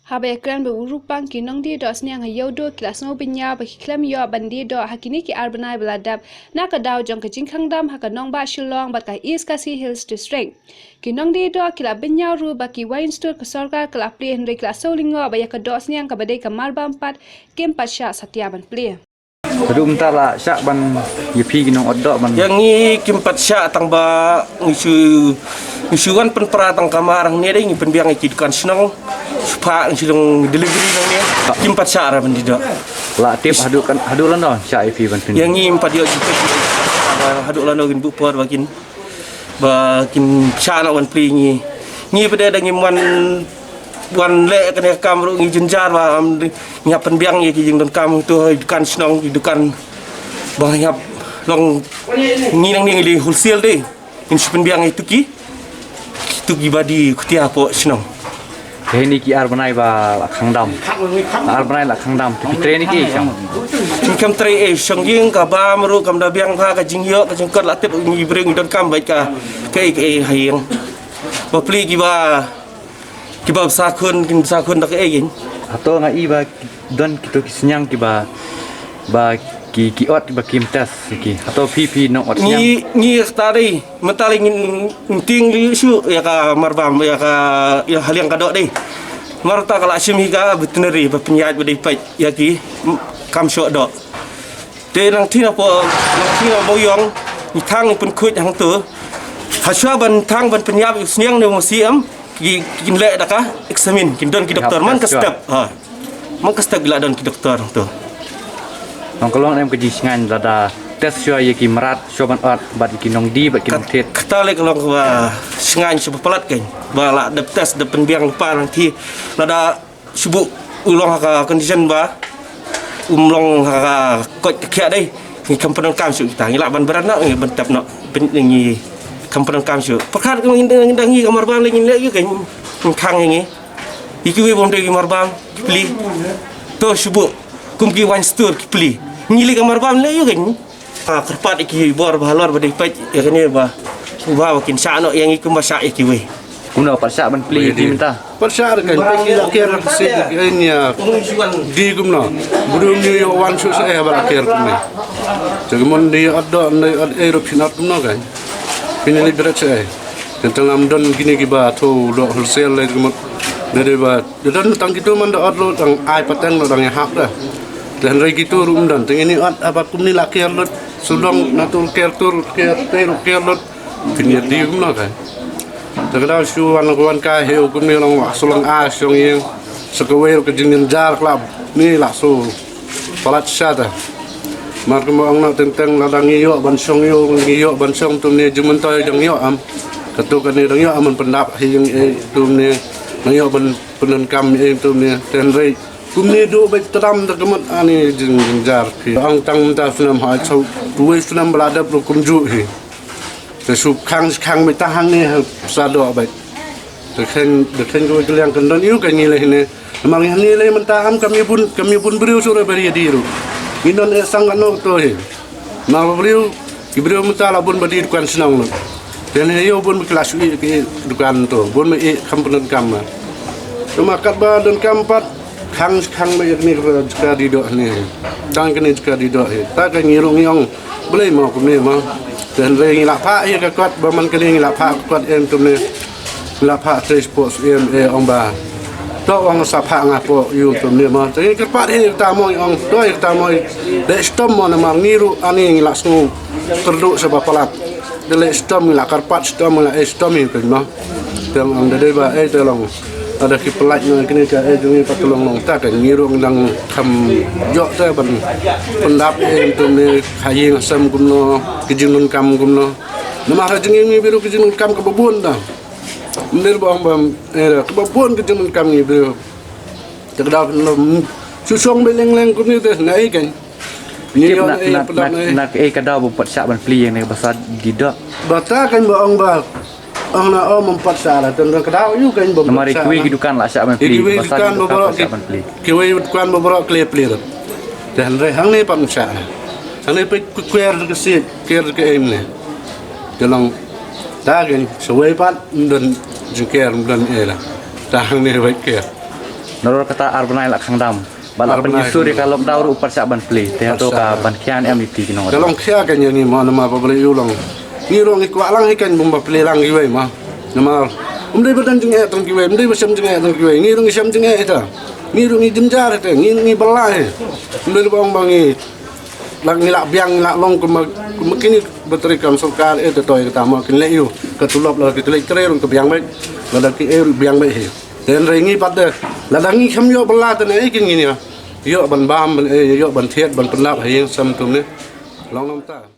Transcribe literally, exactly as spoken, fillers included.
Haba ïakren bad u Rupang, ki nongdie doh sniang ha Ïewduh ki la sngew bynñiaw ba ki khlem ïoh ban die doh ha kine ki ar bnai ba la dep na ka daw jong ka jingkhang dam ha ka nongbah Shillong bad ka East Khasi Hills District. Ki nongdie doh ki la bynñiaw ruh ba ki wainstur ka sorkar ka la plie, hynrei ki la sngewlyngngoh ba ïa ka doh sniang kaba dei ka marbam pat kim pat shah satia ban plie. Haduh mynta la shah ban ïa phi ki nongdie doh ban. Ïa ngi kim pat shah tang ba ngi shu, ngi shu wan pynpra tang ka mar hangne dei, ngi pynbiang ïa ki dukan shnong. Shu pha ngi shu long delivery hangne. Kim pat shah ra ban die doh. La tip haduh kan, haduh lano shah ïa phi ban pyn. Ïa ngi kim pat ïoh jingtip. Haduh lano kin buh por ba kin, ba kin shah noh ban plie ngi. Ngi pat de da ngi wan, wan leh kane ka kam ruh ngi jynjar ba, am, ngi hap pynbiang ïa ki jingdonkam tu, dukan shnong, ki dukan ba ngi hap long, ngi nangne ngi leh wholesale dei. Ngin shu pynbiang ïa tu ki, tu ki ba die khutia hapoh shnong. Te hangne ki ar bnai ba la khang dam. Ar bnai la khang dam. Te phi trei ne ki shong. Ngi kam trei ei shong, ïing ka bam ruh kam da biang bha, ka jingïoh ka jingkot la tip, ngi briew ngi donkam bad ka, kaei kaei ha ïing. Ba plie ki ba, ki ba sa khun, kin sa khun da kaei kin. Hato nga i ba don kito ki sniang ki ba, ba ki, ki ot ba kim test ki. Hato phi, phi nong ot sniang. Ngi, ngi kata dei. Mynta lei ngin, ngin tieng lei shuh ïa ka marbam, ïa ka, ïa ha liang ka doh dei. Mar ta ka la shim hi ka veterinary ba pynïaid ba dei peit ïa ki, m-, kam shoh doh. Te nangthie na po, nangthie na Mawïong, ngi thang ngi pynkhuid hangto. Hashwa ban thang ban pynïap ïa u sniang ne u masi em, ki, kin leh da ka examine, kin don ki doktor man ka step. Ha. Man ka step ki la don ki doktor to. Nong ka long em ka jingshngaiñ lada test shuwa ïa ki mrad shuwa ban ot bad ïa ki nongdie bad ki nongthied. Kata lei ka long kaba shngaiñ shuwa palat kein. Ba la dep test, dep pynbiang lypa nangthie. Lada shu buh u long ha ka condition ba um long ha ka koit ka khiah dei. Ngi kam pyndonkam shuh kita. Ngi lah ban bret noh, ngi ban tep noh. Pyn-, ngi kam pyndonkam shuh. Pyrkhat ngi, ngi, ngi ka marbam lei ngin leh ïa kein. Ngi khang ïa ngi. Ïa kiwei bym dei ki marbam, ki plie. To shu buh kum ki wainstur ki plie. Ngi lei ka marbam leh ïa kein. Ah, kyrpad ïa ki bor ba halor ba dei peit ïa kane ba, ba, ba kin shah noh ïa ngi kumba shah ïa kiwei. Kumno pat shah ban plie ïa ki mynta? Pat shah re kein, peit ki la ker ka si ïa ki, eh, nia. Di kumno. Bru ngi ïoh wan shuh shuh eh ba la ker kumne. Te kumno di ot doh, di ot eh ruh phin ot kumno kein. Phin leit bret shuh eh. Tang lam don kine kiba thoh doh wholesale lei kumno. Dei dei ba Te don tang kito man da ot lut dang ai pateng lut dang ïahap da. Te hynrei kito ruh ym don. Te ngin ïa ot haba kumne la ker lut. Shu long na tur ker tur ker te ruh ker lut. Phin ïa die kumno ka. Te ka daw shu wan wan ka heu kumne long wah shu long a shong ïing. Sa kawei ruh ka jingjynjar klap. Ni la shu palat sha ta. Mar kumba ong na teng teng lada ngi ïoh ban shong ïoh, ngi ïoh ban shong tum ne jingmyntoi jong ïoh am. Katu kane dang ïoh am ban pyndap hi jong ei tum ne. Dang ïoh ban pyndonkam ei tum ne. Te hynrei kumne duh beit tram da ka mut ani jingjynjar phi. Ong tang mynta snem ha chau tuwei snem ba la dep ruh kumjuh hi. Te shu khang khang beit ta hangne ha sa doh beit. Te kheng, te kheng kawei ka liang kan don ïu ka ngi leh ne. Namar ngi hangne leh mynta am kam ïa bun, kam ïa bun briew shu re bari ïa die ruh. Ngi don eh sang kano to hi. Namar ba briew, ki briew mynta la bun ba die dukan shnong lut. Te ne ïa bun ba ki la shu ïa ki dukan to, bun ba ïa kam pyndonkam ma. Te ma katba donkam pat, khang, khang ba ïa kane ka jaka die doh ne. Tang kane jaka die doh hi. Ta ka ngi ruh ngi ong, Balei mo kumne mo. Te hynrei ngi la phah ïa ka kot ba man kane ngi la phah ka kot em tum ne. Ngi la phah trei sport em e ong ba. To ong sa phah nga po ïu tum ne mo. Te ngi kyrpad ïa kata mo ong to ïa kata mo. Dei stom mo namar ngi ruh ani ngi la sngew kyrduh sa ba palat. Dei leh stom ngi la kyrpad stom ngi la eh stom ïa pyn mo. Te ong da dei ba eh te long. Ada ki pynlait na kine ka eh jong ngi pat ka long long ta ka ngi ruh ngi dang kham ïoh te ban pyndap eh tum ne ha ïing ha sem kumno ki jingdonkam kumno. Namar ha jong ngi ngi briew ki jingdonkam kaba bun da. Myndir ba ong ba eh kaba bun ki jingdonkam ngi briew. Te ka daw shu shong beit leng leng kumne te na eh kan. Ngi ïoh na, eh, na, na, na, eh, ka daw ba pat shah ban plie ïa kane ka basa die doh. Ba ta kan ba ong ba, ong na ong ym pat shah la, tang ka daw ïu kan ba. Namar pat shah kiwei la. Ki dukan la shah ban plie, kiwei basa dukan die doh ba pat shah ban plie. Kiwei dukan ba baroh kle plie lut. Te hynrei hangne pat ym shah la. Hangne peit kwer ka siej, kwer ka em ne. Te long ta kan sa wei pat ym don jingker ym don eh la. Ta hangne wei ker. Nalor kata ar bnai la khang dam. Ba la pynjur ïa ka lockdown ruh u pyrshah ban plie. Te hato ka ban khia ne em ïa phi ki nong. Ka long khia ka ïa ngi mo namar ba balei u long. Ngi ruh ngi kwah lang hi kan bym ba plie lang kiwei mo. Namar um dei ba don jingeh tang kiwei, um dei ba shem jingeh tang kiwei. Ngi ruh ngi shem jingeh ita. Ngi ruh ngi jynjar ita, ngi ngi bala hi. Um dei ba ong ba ngi la ngi la biang ngi la long kumba kumba kini ba trei kam sorkar ita toy kata mo kin leh ïa u ka tulop la ki trei trei ruh ka biang beit. Lada ki ei ruh biang beit hi. Te hynrei ngi pat de lada ngi khlem ïoh bylla te ne ei kin ngin ïa ïoh ban bam ban ei ïoh ban thied ban pyndap ha ïing sem tum ne. Long nangta.